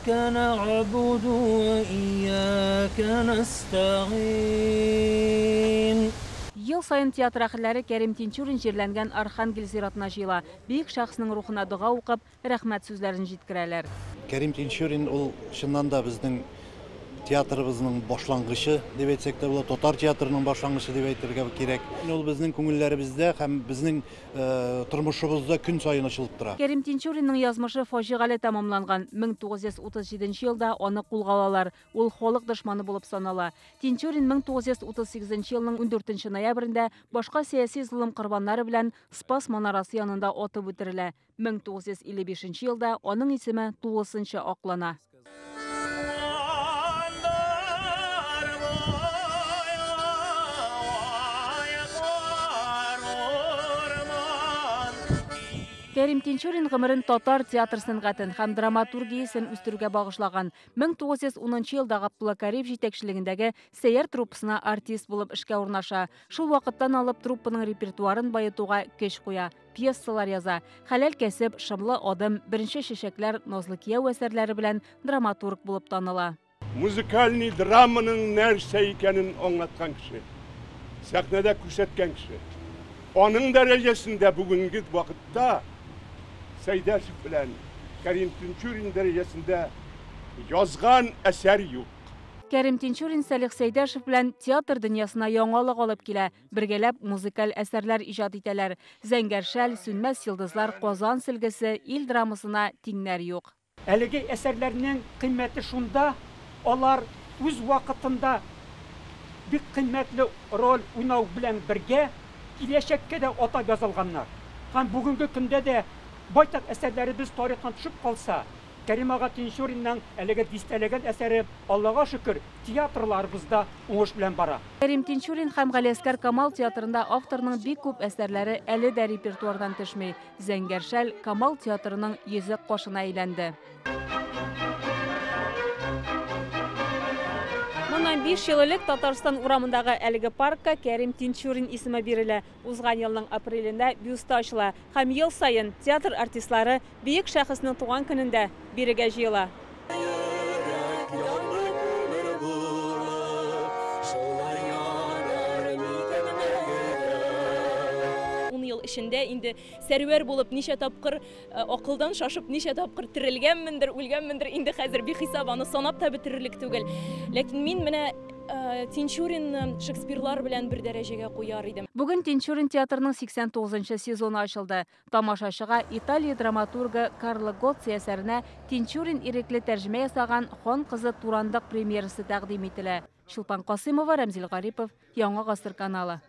إياك نعبد وإياك نستعين. Ел сайын театр әһелләре Кәрим Тинчурин җирләнгән Архангел зиратына җыела. Бөек шәхеснең рухына дога укып, рәхмәт сүзләрен җиткерәләр. Кәрим Тинчурин ул чыннан да безнең театрыбызның башлангычы дип әйтсәк тә була, татар театрының башлангычы дип әйтергә кирәк. Ул безнең күңелләребездә һәм безнең тормышыбызда көн саен ачылып тора. Кәрим Тинчуринның язмышы фаҗигале тәмамланган. 1937 елда аны кулга алалар. Ул халык дошманы булып санала. Тинчурин 1938 елның 14 ноябрендә башка сәяси золым корбаннары белән Спас манарасы янында атып үтерелә. 1955 елда аның исеме тулысынча аклана. Кәрим Тинчурин гомерен татар театр сәнгатен һәм драматургиясен үстерүгә багышлаган. 1910 елда Габдулла Кариев җитәкчелегендәге Сәйяр труппасына артист булып эшкә урнаша. Шул вакыттан алып труппаның репертуарын баетуга көч куя, пьесалар яза. Хәләл кәсеп, Шымлы адым, Беренче чәчәкләр, Назлы кияү әсәрләре белән драматург булып таныла. Музыкальный драманың нәрсә икәнен аңлаткан кеше, сәхнәдә күрсәткән кеше. Аның дәрәҗәсендә бүгенге вакытта Сәйдәшев белән Кәрим Тинчурин дәрәҗәсендә язган әсәр юк. Кәрим Тинчурин Сәлих Сәйдәшев белән театр дөньясына яңалык алып килә. Бергәләп музыкаль әсәрләр иҗат итәләр. Зәңгәр шәл, Сүнмәс йолдызлар, Казан сөлгесе, ил драмасына тиңнәр юк. Әлеге әсәрләрнең кыйммәте шунда, алар үз вакытында бик кыйммәтле роль уйнау белән бергә киләчәккә дә атап язылганнар. Һәм бүгенге көндә дә байтак әсәрләребез тарихтан төшеп калса, Кәрим ага Тинчуринның әлеге дистәләгән әсәре, Аллага шөкер, театрларыбызда уңыш белән бара. Кәрим Тинчурин һәм Галиәсгар Камал театрында авторның бик күп әсәрләре әле дә репертуардан төшми. Зәңгәр шәл Камал театрының йөзек кашына әйләнде. Моннан 5 ел элек Татарстан урамындагы әлеге паркка Кәрим Тинчурин исеме бирелә. Узган елның апрелендә бюсты ачыла һәм ел саен театр артистлары бөек шәхеснең туган көнендә бирегә җыела. Ел эчендә инде сәрвәр булып ничә тапкыр акылдан шашып ничә тапкыр терелгәнмендер, үлгәнмендер, инде хәзер бихисап аны санап та бетерерлек түгел. Ләкин мин менә Тинчуринны Шекспирлар белән бер дәрәҗәгә куяр идем. Бүген Тинчурин театрының 89 сезоны ачылды. Тамашачыга Италия драматургы Карло Гоцци әсәренә Тинчурин ирекле тәрҗемә ясаган Хан кызы Турандык премьерасы тәкъдим ителә. Чулпан Касымова, Рәмзил Гарипов, Яңа Гасыр каналы.